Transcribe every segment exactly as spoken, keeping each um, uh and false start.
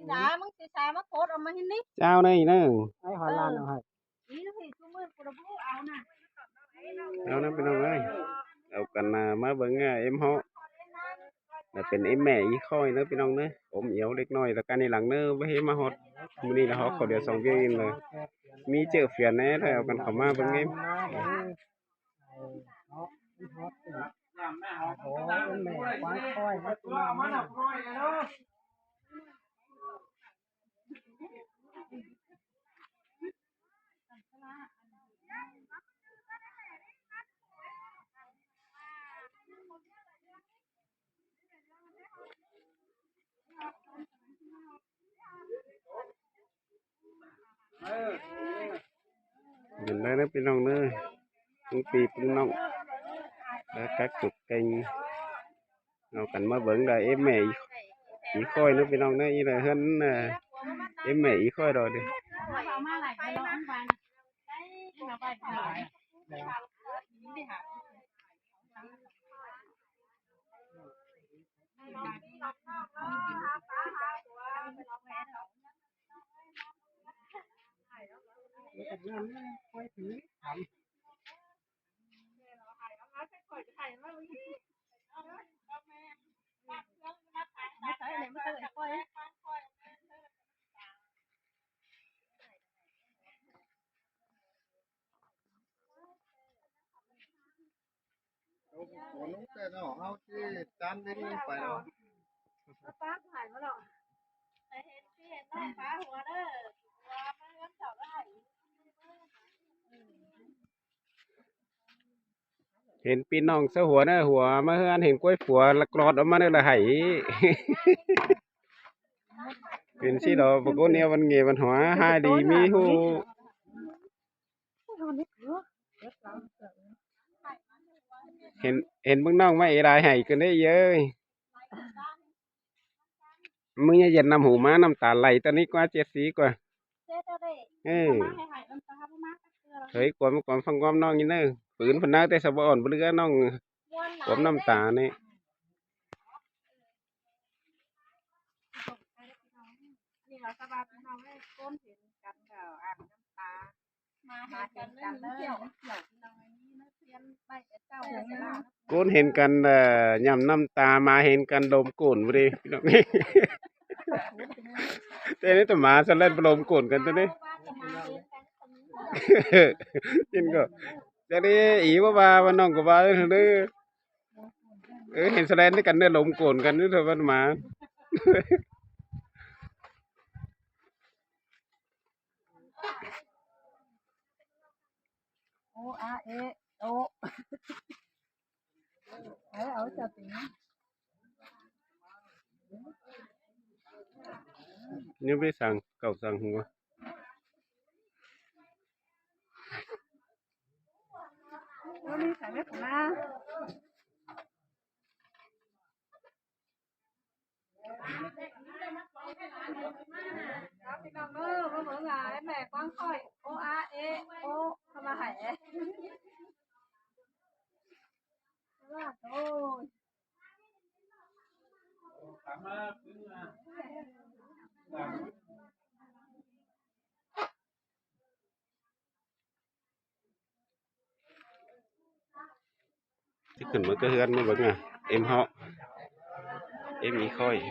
Chả mắm xì xa mắm cốt ông mà hin đi. Cháo đây nữa. Ấy, hỏi lan Ờ. Hỏi. Ý thì chú mưa của nó bố áo nè. Áo nó bên ông ơi. Áo cần là má bớng à, em họ. Là bên em mẹ ý khỏi nữa bên ông nữa. Ôm yếu đếc nói là cái này lắng nữa với em mà hót. Mưa đi là hót khỏi điều sóng viên rồi. Mi chịu phiền ấy thôi, áo cần khỏi má bớng em. Nhìn đây nó bên ông nữa. Cũng phi bên ông. Đã cắt cục kênh. Nó cần mà vẫn là em mẹ. Ý khỏi nó bên ông nữa. Ý là hơn à, em mẹ ý khỏi rồi đi. Ủa, ủa, nú cái nó hao chứ, tám đến phải đâu. Hên ꞌpi ꞌnọng ꞌsớ hua ꞌnớ, hua ꞌmá ꞌhướn hên ꞌquái phua lặc lọt ók ꞌmá ꞌnớ là hảy. Pên ꞌsứ đó, bác ꞌcốn ꞌneo văn nghệ văn hóa, hai đi ꞌmí ꞌhụ. Hên, hên ꞌmứng ꞌnọng ꞌmá ê đai hảy ꞌcọ ꞌnị ơi. ꞌMứng ꞌnhá ꞌdệt ꞌnặm hủ ꞌmá ꞌnặm ta lay ta ꞌnị ꞌquá chết xí ꞌquá. Ê. Thôi ꞌquám ꞌquám ꞌphắng ꞌquám ꞌnọng ꞌnị ꞌnớ. Pưn phản ꞌnáng té sa báu ỏn báu ꞌlứa ꞌnọng. ꞌQuám ꞌnặm ta ꞌnị. ꞌCốn hên căn, ờ, ꞌnặm ꞌnặm ta, ꞌmá hên căn lôm cổn ꞌva đi. Té ꞌnị ta ꞌmá sa ꞌlẹn lôm cổn căn té ꞌnị. Hên ꞌcọ. Chả đi ý ꞌva ꞌva ꞌva ꞌnọng ꞌcọ ꞌva ꞌnớ. Ơ, hên sa ꞌlẹn đi căn ꞌnớ lôm cổn căn ꞌnớ thôi ꞌva ꞌmá. Ô, a, ê, ô. Ê, áo chào tỉnh. Nếu biết sang, cậu sang hùa. Ô, đi sang biết của na. Đó, thì con mơ, mơ, mơ, là em mẹ quăng khỏi. Ô, a, ê, ô, sao mà hãy ê. Đó là tôi. Chứ khửn ꞌmá ꞌcọ ꞌhướn ꞌmá bớng à. Em họ. Em ý khỏi.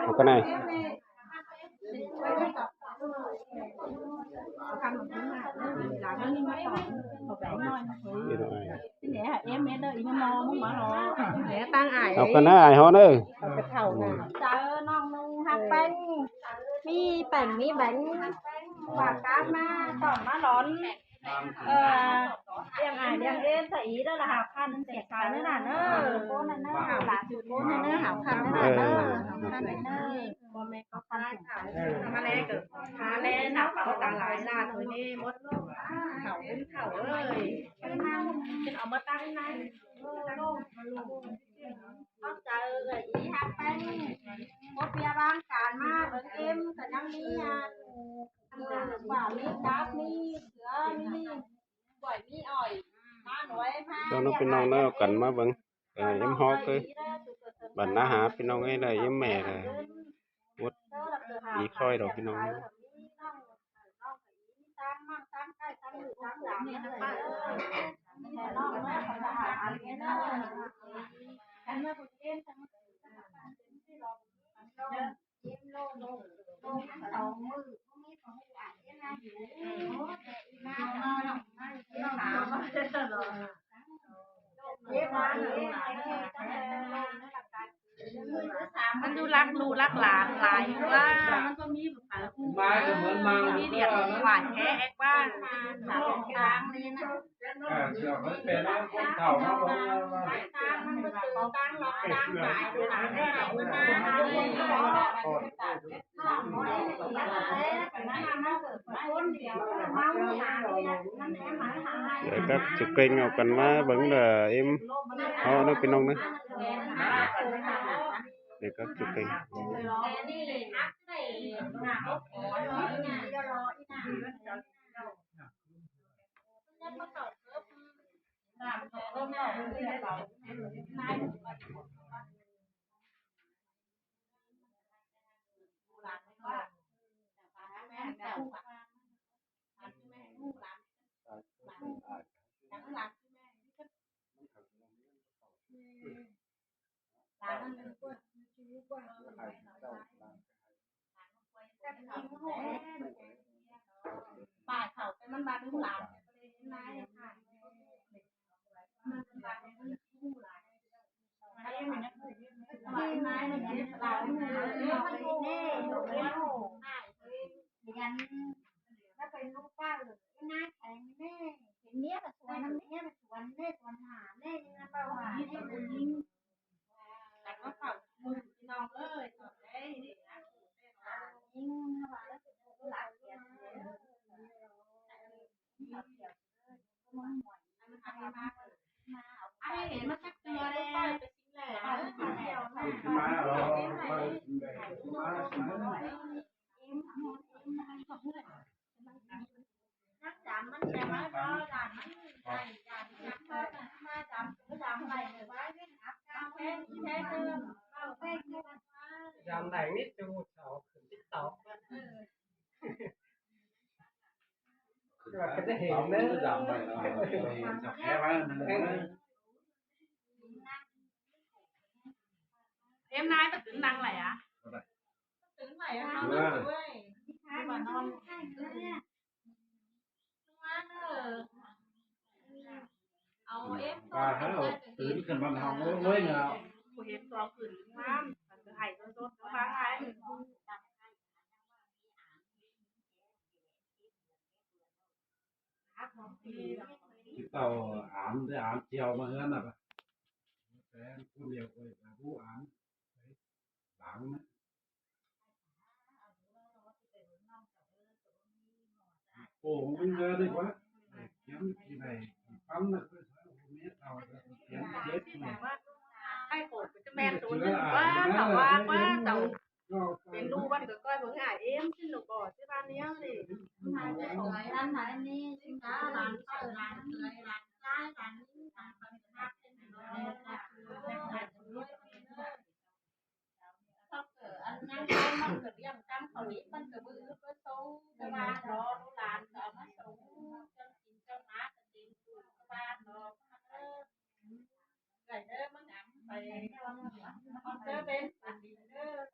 Có cái này. Em ê đơ ý ꞌnhá ꞌmo ꞌmá ꞌmá lo. Ê tăng ải. Học cái này ải họ nữa. Chào ꞌnọng ꞌnung hắc bánh. ꞌMí bánh, ꞌmí bánh. Quảng cáo mà, tổng mà lón. Ờ, ꞌliệng ải ꞌliệng ên, thở ý đó là hảo khăn, sẻ khăn nữa nà nơ. Hảo khăn nữa nà nơ, hảo khăn nữa nà nơ. Hảo khăn nữa nơ. Bố mẹ có khăn sẻ khăn. Mà lẽ cỡ, mà lẽ nạp bảo tàng lại là thôi nê, mốt hảo ên hảo ơi. Trên áo mốt tăng này. Con chào gửi ý hắc bánh. Mốt bia bang cán mà, bớng em, cả năm đi à. Ờ, quả mít đáp mít, sứa mít. Quẩy mít ỏi. Sau ꞌnớ ꞌpi ꞌnọng ꞌnớ au căn ꞌmá bớng. Ơ, ꞌếm ꞌhọt ꞌcứ bản ꞌná hả ꞌpi ꞌnọng ꞌnớ, ꞌếm mẻ là út đi khỏi đó ꞌpi ꞌnọng ꞌnớ. Măn ꞌdu lắc lu lắc lán lai ꞌva. Măn ꞌmí điện thoại hé ếc ꞌva. Để các chủ kênh au căn ꞌmá bớng là ꞌếm ꞌhọt ꞌnớ ꞌpi ꞌnọng ꞌnớ. Để các chủ kênh. Dạo này mít cho một sáu khẩn TikTok. Là cái thế hệ nữa. Em nay bác tính năng này à? Bác tính này à? Nó bác tuổi. Mà non. Ba háo tứn khửn ꞌmắn hong ꞌlới ꞌnớ. Cô hiến to khửn ꞌmắn, hãy cho sốt nó ba hai. Chị tàu án, để án chiều mà hơn à. Thế, cô nhiều người là vụ án. Đấy, đáng đấy. Ồ, mình ra đi quá. Đấy, kiếm cái này, bắn là cái sao, không biết đâu, kiếm chết này. Ai khổ cái men tốn quá, tàu quá, quá, tàu. Pên ꞌlụk ꞌvắn ꞌcọ ꞌcoi báu ngả ꞌếm, ꞌchí ꞌlụk ꞌcọ ꞌchí ꞌván ꞌnéo đi. Đảy ꞌnớ ꞌmắn ngắm pay, con tớ bên bản đi ꞌnớ.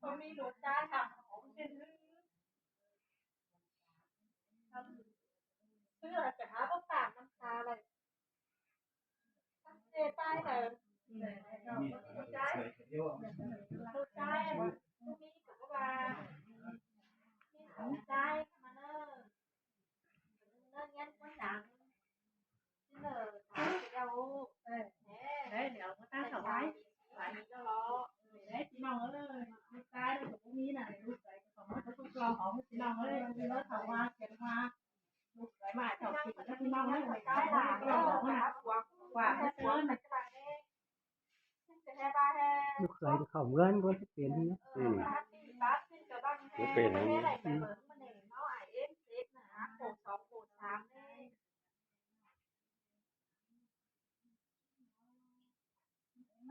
Không đi lụt cha thẳng không trên hư. Xưa là phải háo bốc tảng năm xa này. Sắp chê tai là lụt tai. Lụt tai. Không đi cũng có bà. Đi cũng tai mà nó. Nó nhắn có sáng. Đấy, để ông ta thảo ai. Đấy, chị Mong ơi, lụt tai nó cũng có mí này, lụt tai nó cũng có con chị Mong ơi, nó thảo hoa, chị hoa. Lụt tai mà thảo chị, chị Mong ơi, lụt tai là hoa. Quả nó sớm này. Lụt tai thì khổng gớn có cái tiền gì. Ừ. Cái tiền này. Ừ. Ổ sóng, ổ sám đấy.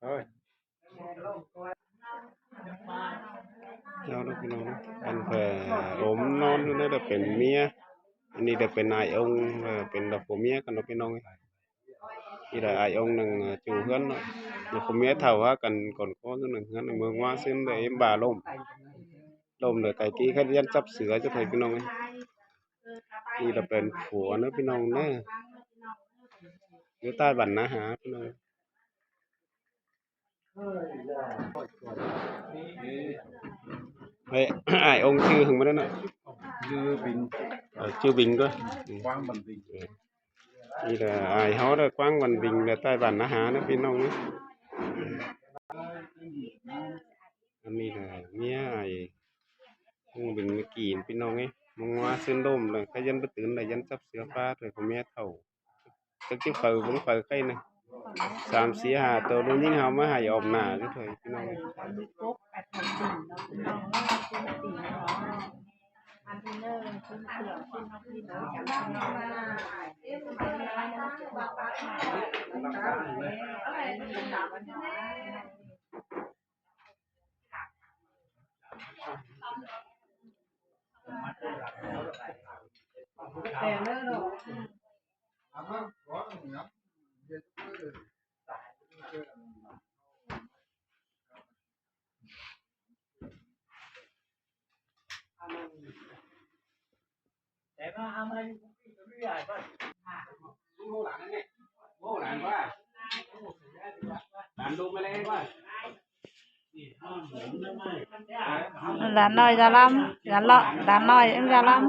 Thôi. Chào đó, phi ꞌnọng ꞌnớ. Ăn phải ốm non nữa là pên ꞌmía. Ăn ꞌnị là pên ai ông, là pên đọc của ꞌmía, còn nó pên ꞌnọng ꞌnớ. ꞌNị là ai ông ꞌnưng, ờ, chủ ꞌhướn đó. Nó của ꞌmía thảu há căn còn có ꞌnưng ꞌhướn ꞌnưng ꞌmướng ꞌmá ꞌsướng là êm bà ꞌlốm. ꞌLốm là cái kia khắt ꞌdán chắp sửa cho thầy phi ꞌnọng ꞌnớ. ꞌNị là pên phủ ꞌnớ phi ꞌnọng ꞌnớ. Dú ꞌTáy bản Nà Há phi ꞌnọng. Ê, ai ông ꞌchư hưng ꞌmá ꞌnớ ꞌnớ. ꞌChư Bình. Ờ, ꞌchư Bình ꞌcọ. Ừ. Quang Văn Bình. Ừ. ꞌNị là ai ꞌháu đó, Quang Văn Bình là ꞌTáy bản Nà Há ꞌnớ phi ꞌnọng ꞌnớ. Ăn ꞌnị là ꞌmía ai ông Bình ꞌmí kỉ phi ꞌnọng ꞌnớ. ꞌMướng ꞌmá ꞌsướng ꞌlốm là khắt ꞌdán báu tứn là ꞌdán chắp sửa ꞌphạ thôi, của ꞌmía thảu. Chắc chứ phaư, ꞌmướng phaư khay ꞌnị. Sam sí ha tô ꞌlụk ꞌnhính ꞌháu ꞌmá hảư ỏm nả chứ thôi, phi ꞌnọng. Đàn ꞌnọi da ꞌlắm, đàn ꞌnọi, đàn ꞌnọi ꞌmí da ꞌlắm.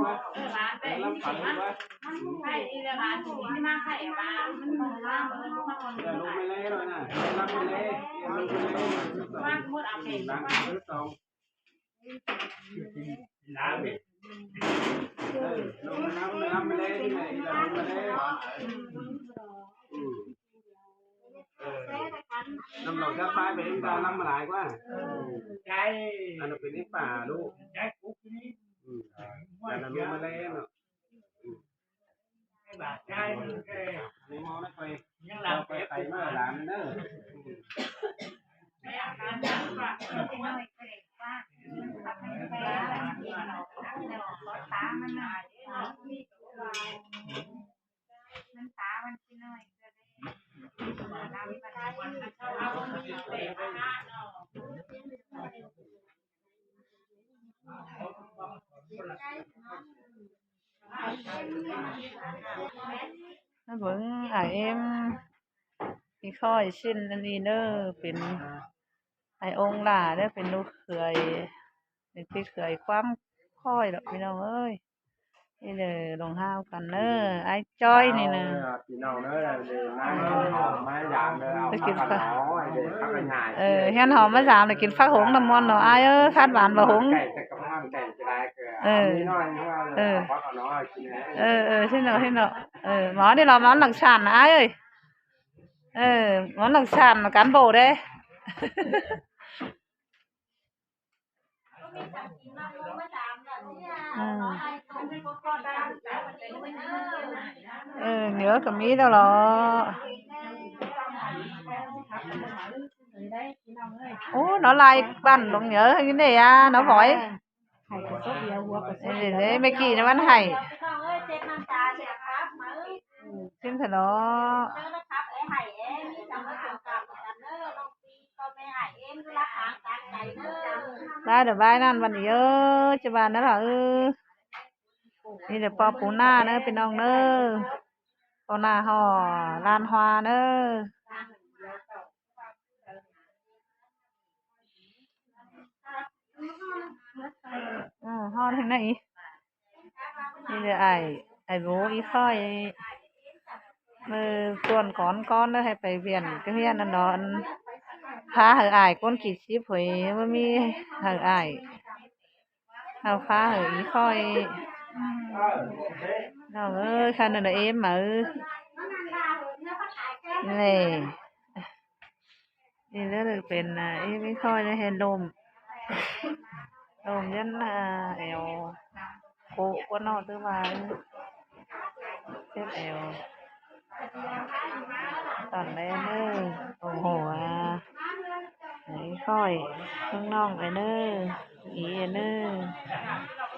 Năm lầu giáp bái về em ta năm mà lại quá. Ăn nó pên ꞌnị pả ꞌlụk. Ừ. Ăn nó ꞌlụk ꞌmá ꞌlé ꞌnớ. Ừ. Đi mau nó quay. Quay, quay ꞌmá lán ꞌnớ. Bớng ai êm. ꞌI khỏi ꞌsịn ăn ꞌnị ꞌnớ, pên ไอ้องค์หล้าเด้อ เป็นลูกเขย เป็นพี่เขยความค่อยดอกพี่น้องเอ้ย นี่เด้อ ลงห้าวกันเด้อ ไอ้จ้อยนี่นะ พี่น้องเด้อ เด้อ มาหอมมายามเด้อ เอา ไปกิน ผัก ผัก หอมเด้อ ผักหอม เออ เฮือนหอมมายามเลย กินผักหงน้ำมันเนาะ อ้ายเอ้ย คาดหวานบ่หง ไก่ใส่กระเพราไก่จะได้เกลือ เออ มีน้อยนึงว่า เออ ผักหอมน้อยกินนะ เออ เออ ใช่เนาะ ใช่เนาะ เออ หมอนี่เราหมอหลังฉันนะ อ้ายเอ้ย เออ หมอหลังฉัน cán bộ เด้ อืม เออ เหนือก็มีแล้วเหรอ โอ้ เนาะ ลายบ้านหลวงเหนืออยู่นี่อ่ะ เนาะ บอย ให้กระซบเดียวหัวกระซบ เออ เดียว เด้ เมื่อกี้นะมันให้ ชิมเถอะเนาะ บ้านเดี๋ยวบ้านนั่นวันนี้เออ จะบ้านนั่นเหรอ เออ นี่เดี๋ยวปอปูหน้าเนอะ พี่น้องเนอะ ปอหน้าห่อ ร้านฮวาเนอะ เออ ห่อทางไหน นี่เดี๋ยวไอ้ ไอ้โบอีค่อย เออ ส่วนก้อนก้อนเนอะ ให้ไปเวียนก็เวียนนั่นเนาะ อัน พาให้อ้ายก้นกี่สิบหวย ว่ามีให้อ้าย เอาพาให้อีค่อย น้องเอ้ย คันนั้นน่ะเอ็มมาเออ นี่ นี่แล้วเป็น อ่า อีไม่ค่อยได้เห็นลม ลมยัน อ่า แอว โกะกว่าเนาะ หรือว่า เจ็บแอว ตอนแรกเนอะ โอ้โห อ่ะ อีค่อย ข้างนอกไอ้เนอะ อีไอ้เนอะ